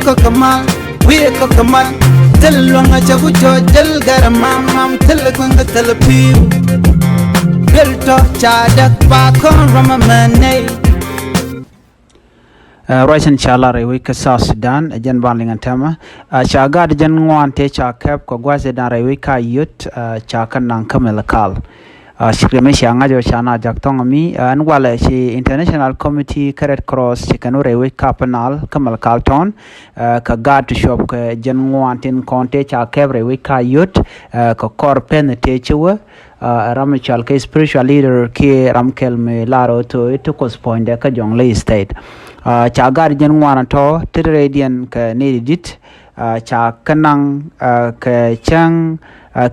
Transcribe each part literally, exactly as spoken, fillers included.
Kɔk kɛ mal, wi̱i̱ kɔk kɛ mal. Thil luäŋ a cɛ ku cɔ jäl gɛr mam mam, thil kueŋ kɛ thil pi̱i̱u. Duel tɔ ca däk ba kɔn rɔm a mɛ nɛy. Ruacin ca lar rɛy wec kä South Sudan, ɛ jɛn ban liŋ ɛn tɛmɛ. Ca gaat jɛn ŋuan tëë ca kɛp kɛ gua̱th ëëdan rɛy wec kä Ayot, ca kä naŋ kä Malakal. Cikɛ mi cia ŋa̱c ɔ ca na jak thɔŋ mi ɛn walɛ ci International Committee kä Red Cross ci kɛn wä rɛy wec kä Upper Nile kä Malakal tɔn. Kɛ gaat ti cuɔp kɛ jɛn ŋuan tin kɔn tëë ca kɛp rɛy wec kä Ayot, kɛ kɔr pɛn tëë ci wä. Ram mi cɔal kɛ spiritual leader kiɛ ram kɛl mi lar ɔ to i̱ ti Kuoth puɔ̱nydɛ kä Jonglei State. Ca gaat jɛn ŋuan tɔ ti rɛydiɛn kɛ nɛy ti di̱t. Ca kä naŋ kɛ cäŋ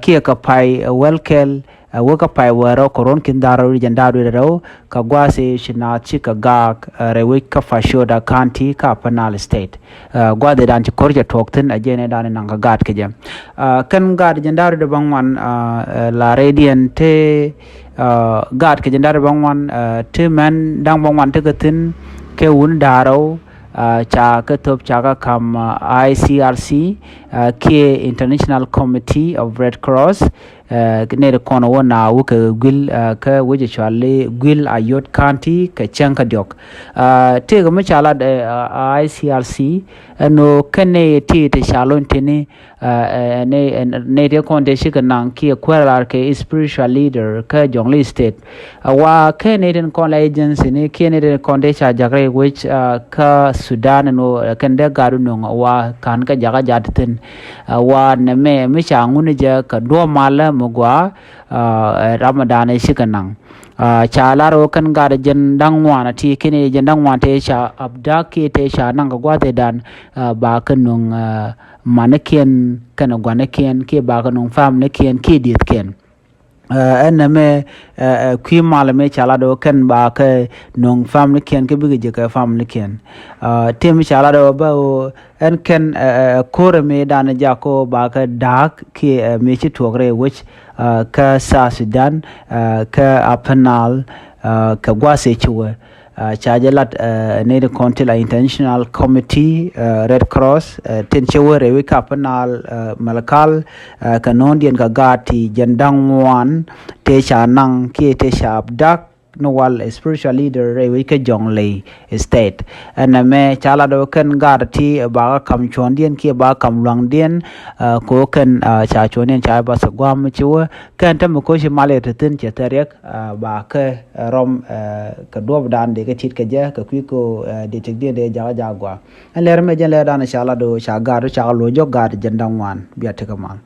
kiɛ kɛ pay wäl kɛl, wä kä pay wäl rɛw kɛ ruɔ̱n ki̱n da̱r rɛw jɛn da̱r dui̱r rɛw kɛ gua̱a̱th i̱ ci naath ci kɛ gaak rɛy wec kä Fashoda County kä Upper Nile State. Gua̱a̱th i̱ dan ci ko̱r cɛ tuɔɔk thi̱n, a jɛn i̱ dan i̱ naŋ kɛ gaat kɛ jɛ. Kɛn gaat jɛn da̱r dui̱r bä ŋuan, la rɛydiɛn te gaat kɛ jɛn da̱r dui̱r bä ŋuan, te mɛn da̱ŋ bä ŋuan tekɛ thi̱n kɛ wun da̱r rɛw. Ca kä thop ca kä kam I C R C kiɛ International Committee of Red Cross. Nɛy ti kɔn wä na wä kɛ guil kä wec cɔal i̱ guil Ayot County kɛ cäŋ kä diɔk. Tëëkɛ mi ca lat I C R C ɛn ɣöö kɛn nɛy ti ti ca lony tini nɛy ti kɔn ti cikɛ naŋ kiɛ kuäär lar kɛ spiritual leader kä Jonglei State. A wa kɛn nɛy tin kɔn la agency ni kiɛ nɛy tin kɔn ti ca jak rɛy wec kä Sudan ɛn ɣöö kɛn dee gat wä nöŋ a wa ka̱n kä jakä jat thi̱n. A wa nɛmɛ mi ca ŋun jɛ kɛ duɔ̱ɔ̱p malä mi gɔaa. Ram mi dan i̱ cikɛ naŋ ca lar ɣöö kɛn gat jɛn da̱ŋ ŋuan a ti kiɛ nɛy jɛn da̱ŋ ŋuan tëë ca abduct kiɛ tëë ca naŋ kɛ gua̱th i̱ dan ba kɛ nöŋ manikiɛn kɛnɛ guanikiɛn kiɛ ba kɛ nöŋ faminikiɛn kiɛ diethkiɛn. Ɛn nɛmɛ kui̱ mal mëë ca lat ɣöö kɛn ba kɛ nöŋ faminikiɛn kä bikɛ ji̱ kɛ faminikiɛn. Tëë mi ca lat ɣöö bä ɣöö ɛn kɛn ko̱r mëë dan jak ɣöö ba kɛ da̱a̱k kiɛ mëë ci tuɔɔk rɛy wec kä South Sudan kä Upper Nile kɛ gua̱a̱th i̱ ci wä. Ca jɛ lat nɛy ti kɔn ti la International Committee Red Cross tin ci wä rɛy wec kä Upper Nile Malakal kɛ no̱o̱ŋdiɛn kɛ gaat ti jɛn da̱ŋ ŋuan tëë ca naŋ kiɛ tëë ca abduct ni wal spiritual leader rɛy wec kä Jonglei State. Ɛn nɛmɛ ca lat ɣöö kɛn gaat ti ba kä kam cuɔ̱ndiɛn kiɛ ba kä kam luaŋdiɛn kɛ ɣöö kɛn ca cuɔ̱ndiɛn ca ba thɛ gua̱a̱m mi ci wä kɛn te mi ko̱ci mal yɛ te thi̱n cɛ thɛ riɛk ba kɛ rɔm kɛ duɔ̱ɔ̱pdan dee kɛ ti̱t kɛ jɛ kɛ kui̱ kɛ ɣöö dee tëkdiɛn dee jakä jak gua̱a̱. Ɛn lɛr mɛ jɛn lɛr dan ca lat ɣöö ca gaat ɣöö ca kɛ luɔ̱c jɔk gaat jɛn da̱ŋ ŋuan bia tekɛ mal.